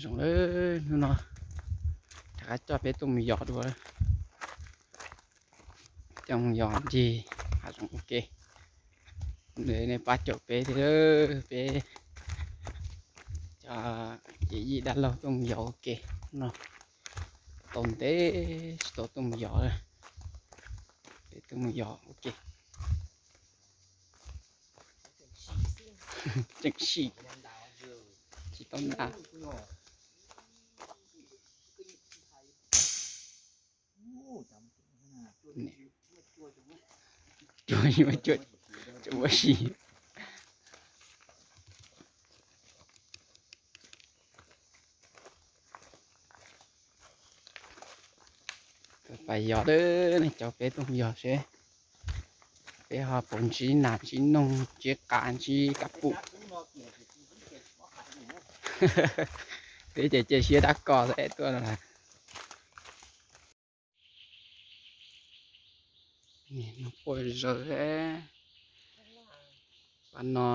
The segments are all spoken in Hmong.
Zoo lawm, hnub no rov qab coj peb tuaj mus yos dua. Coj mus yos ncig hav zoov ua ke. Nej pab caum peb thiab, peb cov yij dab laug tuaj mus yos ua ke no. Tau ntev tsis tau tuaj mus yos, peb tuaj mus yos ua ke. Tseem sim tsis tau nta. Cua, cua, cua ua si. Pab yos, nej caum peb tuaj yos seb peb ho puas ntsib nas ntsib noog ntsib qav ntsib kab pum. Peb ces cia siab dab kos xwb tuaj no. Nws quaj zaws, pab no.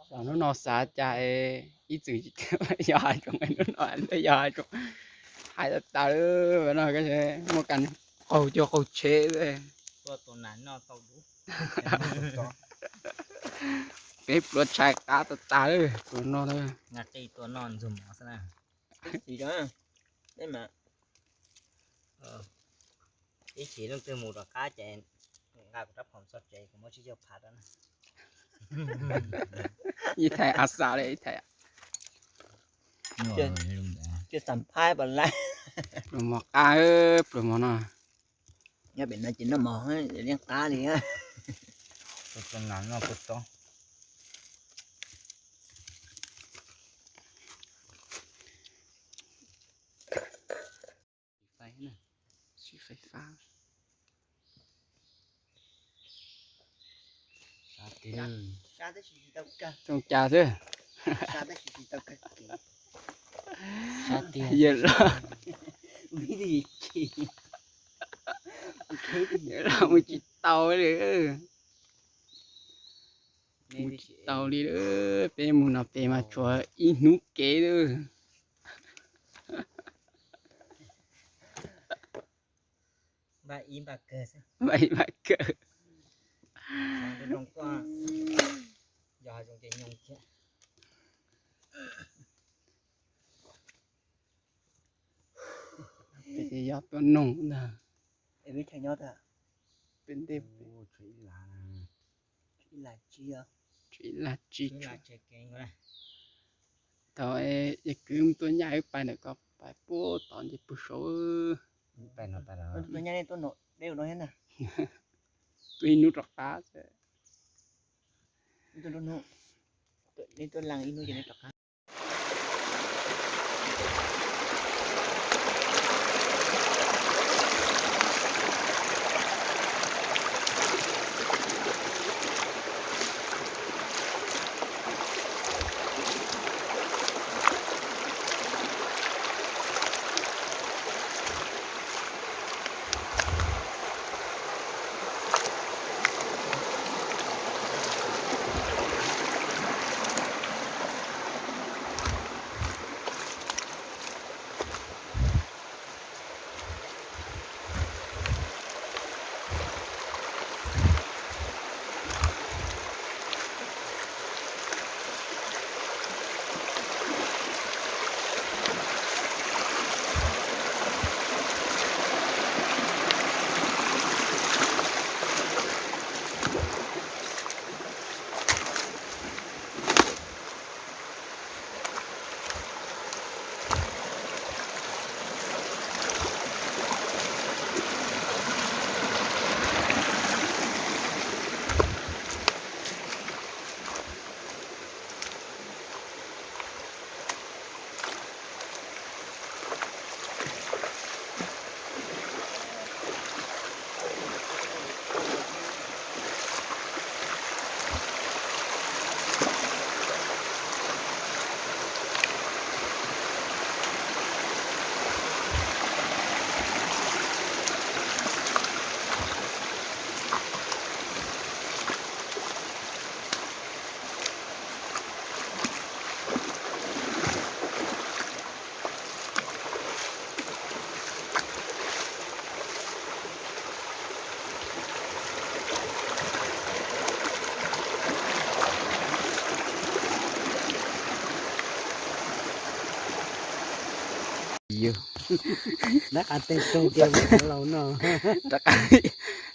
Hnub no xav cas ib txwm yog hav zoov, hnub no yog hav zoov, hais tas tas no, muaj kas qaug cuag qaug tsheb. Peb pluav tshais qab tas tas lawm, pluav no lawm. Ib chim leej twg mus rov qab ces nqa kuv rab phom txog tsev kuv muab tsib caug phav rau na. Ib thais a xav li ib thais. Cia xam phab pas lab. Pluas mos qab, pluas mos no. Nyob pem no ces noj mov liab qab li. Siv fais fab. Xyoo cas xwb. Yawg los, yawg los mus tsis tau li. Mus tsis tau li lawm, peb mus no pem mas tshuav ib hnub kev lawm. Npaj ib npaj kawg. Peb ces yog tuaj noog ntag. Peb ntej, tshuav ib lag tsis, thaum es kwv mus tua nyaj wb pais ntawm ko pais puag tom nce puag saud. Tuaj ib hnub rov qab.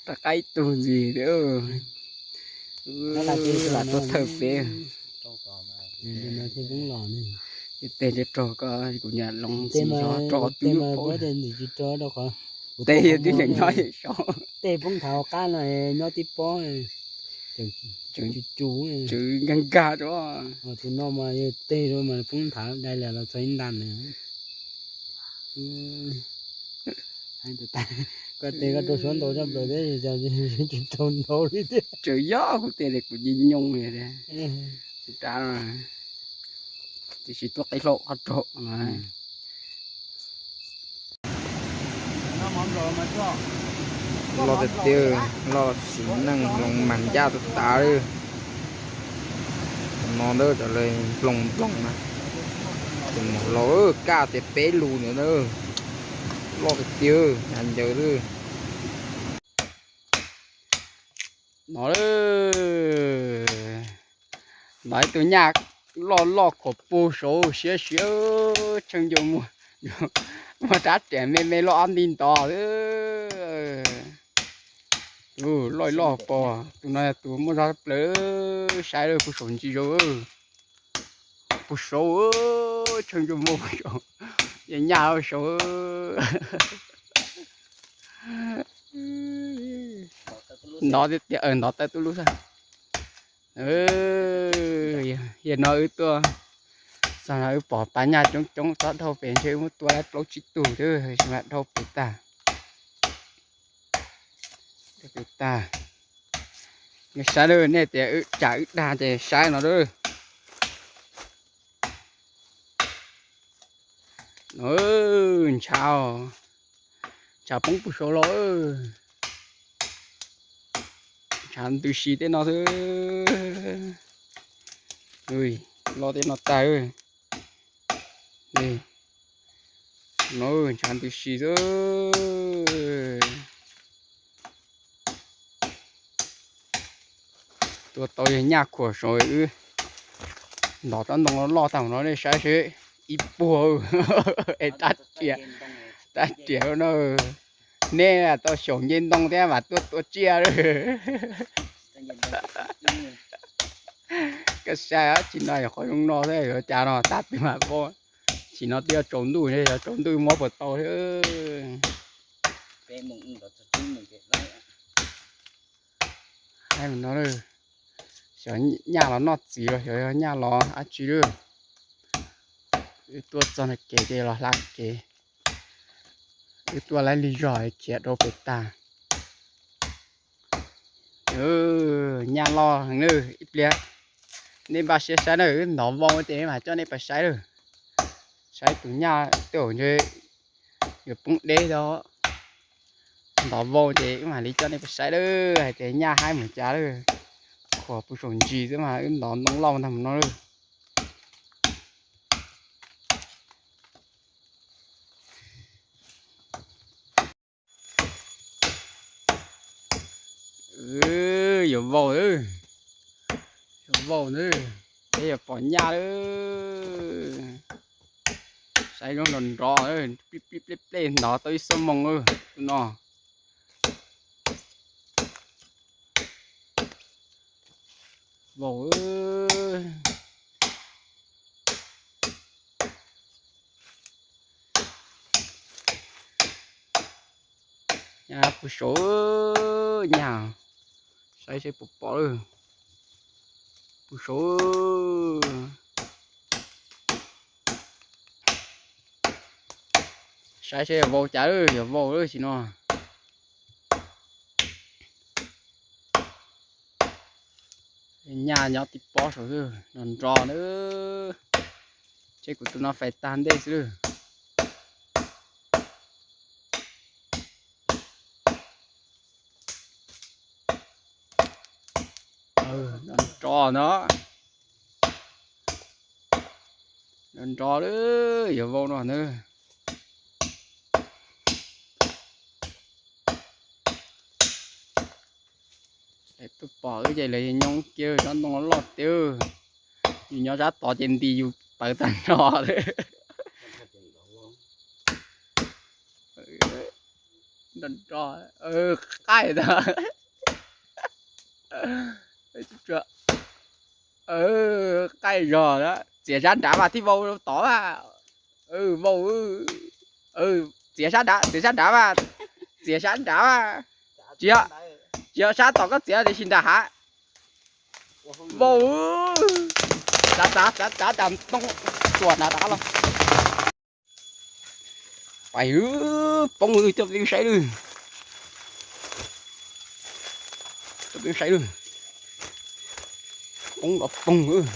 Rov qab ib tug ntxiv, lam tuaj thawj peb. Tej teg raug ko kuv niam loo ntxiv zog rau qhov twb lub pob. Tej twb nyob nyob saud. Tej poob nthav qab no nyob tib pob, tswv nkag nkag rau. Tus no mas yog teg rau mas poob nthav dai los txog ib nta na. Koj tes koj rau suav ntau zaj plaws thiab, tsis tau ntau li thiab. Tseem yog kuv tes kuv nyob nyob li thiab. Tiam sis tuaj qhib hlau qhov raug. Loj tiag tiag, loj sim neej hloov mas ncaj tas tas li. Tus no ntawd raws li nploos nploos na. Tus no los kaj tias peb lus ntawd na. Loj tiag tiag, hnyav ncaws li. No, no ib tug nyaj loj loj khuam puag saud siab siab, tsheej ncuj muag, muaj rab riam me me loj ob nti ntov. Loj loj pog, tus no yog tus muaj zog plaws, saib lawm puag saum ntsis zog. Puag saud, tsheej ncuj muag puag saud, yog nyaj saud. Ntov tiag tiag, ntov tawm tuj lub xwb. Yog no wb tuaj, txog no wb pom pas nyaj coob coob txhob dhau pem ntshe wb muab tua lawm plaub tsib tug thiab tsis mam dhau pem tag. Pem tag. Nej saib lawm, nej tias wb tsam wb dag ces saib no lawm. Ntshav, ntshav poob puag saud los. Ntshav ntws si tej no xwb. Loj tej no tag. No ntshav ntws si xwb. Tua tau yog nyaj khuam saud wb ntov tsob ntoo loj tag no nej saib seb ib puag. Es rab riam, rab riam no. Nej tau xyaum nce ntoo thiab mas tuaj tua tsiaj lawm. Koj saib tsis no yog qhov zoo no thiab yuav cas no tag twg mas pom. Tsis no twb yuav tsaus ntuj, yog tsaus ntuj muab puas tau thiab. Xyov nyaj los noj txiv los xyov yog nyaj los dab tsi lawm. Wb tuaj txog kev ces los hla kev. Wb tuaj laib lig zog khiav rau pem tag. Nyaj loj heev lawm ib pliag. Nej npaj siab saib na, wb ntov vau ces wb mam coj nej pais saib lawm. Saib tus nyaj tej zaum ntshe yuav poob deb xwb. Ntov vau ces wb mam li coj nej pais saib lawm hais tias nyaj haib mus cas lawm. Khuam puag saum ntsis xwb mas wb ntov ntoo loj ntag mus no lawm. Yuav vau, yuav vau na, peb yuav pom nyaj lawm. Saib zoo nrov nrov, plij plij plej plej ntov tau ib xuab moos lawm tus no. Vau. Nyaj puag saud, nyaj, saib seb puas pom lawm. Puag saud, saib seb yuav vau cas lawm, yuav vau lawm tsis no. Nyaj nyob tib pob saud xwb, nrov nrov na. Seb kuv tus no fais tag ntej xwb lawm. Nrov nrov no, nrov nrov lawm, yuav vau no na. Lawv tuaj pom wb ces lawv nyob kiag tsob ntoo loj tiag. Yus nyob sab tod ces nti yus pawv tag nrho. Nrov, qaij ntag. Qaij zog, txiav sab nrad mas thiaj vau tod mas. Vau, txiav sab nrad, txiav sab nrad mas, txiav sab nrad mas. Tsis yog, tsis yog sab tom koj txiav tiam sis nram hav. Vau, txav txav txav txav cas toob tuam nrad rov qab los. Pais, poob coj peb saib lawm, coj peb saib lawm. Poob los poob,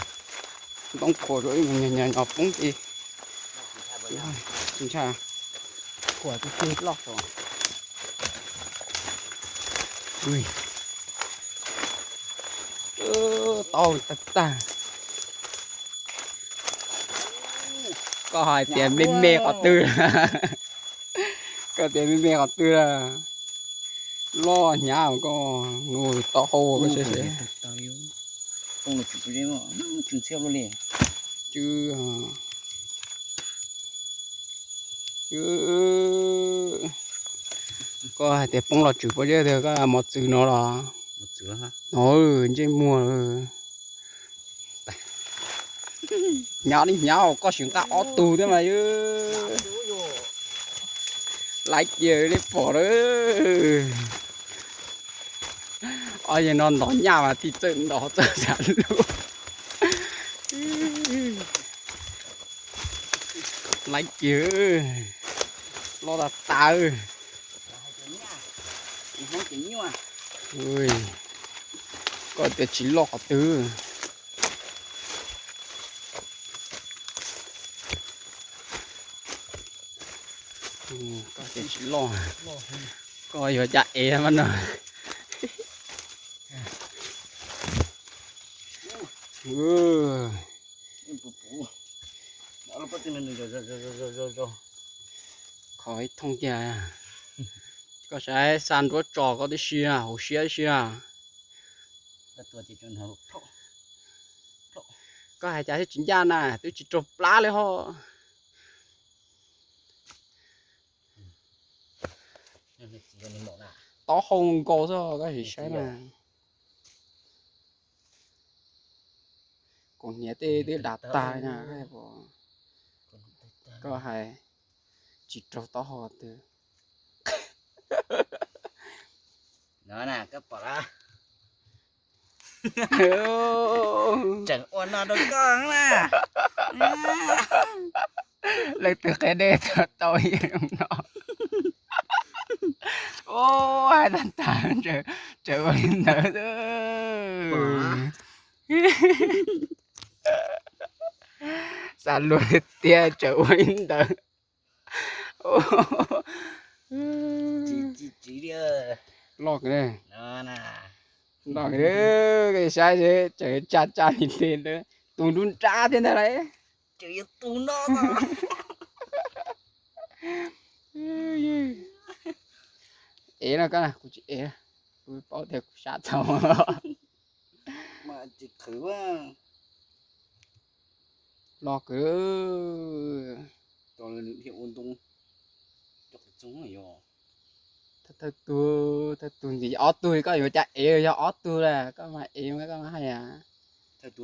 ntoo khuam rau, nyog poob ces tsis ntshai, khuam tiag tiag loj. Taub hau tag tag. Koj hais tias me me qhov twg? Koj tias me me qhov twg? Loj hnyav koj, nws taub hau koj saib seb. Koj hais tias poob los tswm pob zeb tiag, koj mos txwv no los? No ntsej muag. Hnyav li hnyav, koj sim nqa ob tug thiab mas. Laiv kiag li pom lawm. Ob yawg no ntov nyaj mas thiaj txawj ntov txawj xav lus. Laiv kiag, loj tas tas. Koj tias tsis loj qhov twg? Koj tias tsis loj, koj yuav cas ev mas no. Kho ib thooj kiag. Koj saib xa nruab tso koj tib si, hauv siab tib si. Koj hais cas thiaj tsis ncaj na, twb tsis raug plab li ho. Taub hau nkaus xwb koj sim saib na. Kaus hniav tej twb dav tag na. Koj hais tsis raug taub hau twg. Tseem ua no rau koj na. Leej twg qia dej tau no. Hais tag tag, tseem ua li ntawd. Xav luag tiag, tseem ua li ntawd. Loj, loj, saib tseem tsa tsa li ntawd, tus nruab nrab thiab ntag lauj. Ev no, kuv tsis ev, kuv paub tias kuv sab txhaum. Loj kawg. Thawj tug, thawj tug ntxiv ob tug, koj yuav cas ev, yog ob tug lawm koj mas ev, koj mas hais. Yog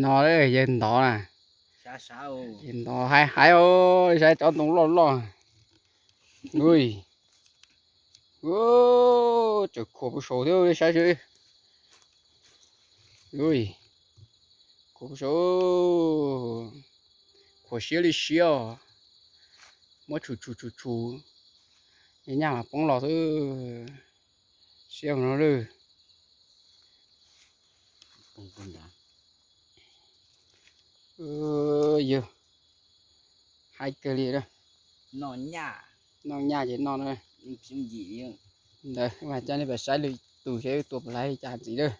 no, yawg ntov na. Yawg ntov hais hais, saib cov ntoo loj loj. Ui, tseem khuam puag saud thiab, saib seb. Ui, khuam puag saud, khuam siab li siab os. Muab tshum tshum tshum tshum, nyaj mas poob los xwb. Siab no lawm. Yawg, hais kawg li. Noj nyaj ces noj na. Ntawd mas coj nej pais saib lwm tus seb tua puas tau li cas ntxiv lawm.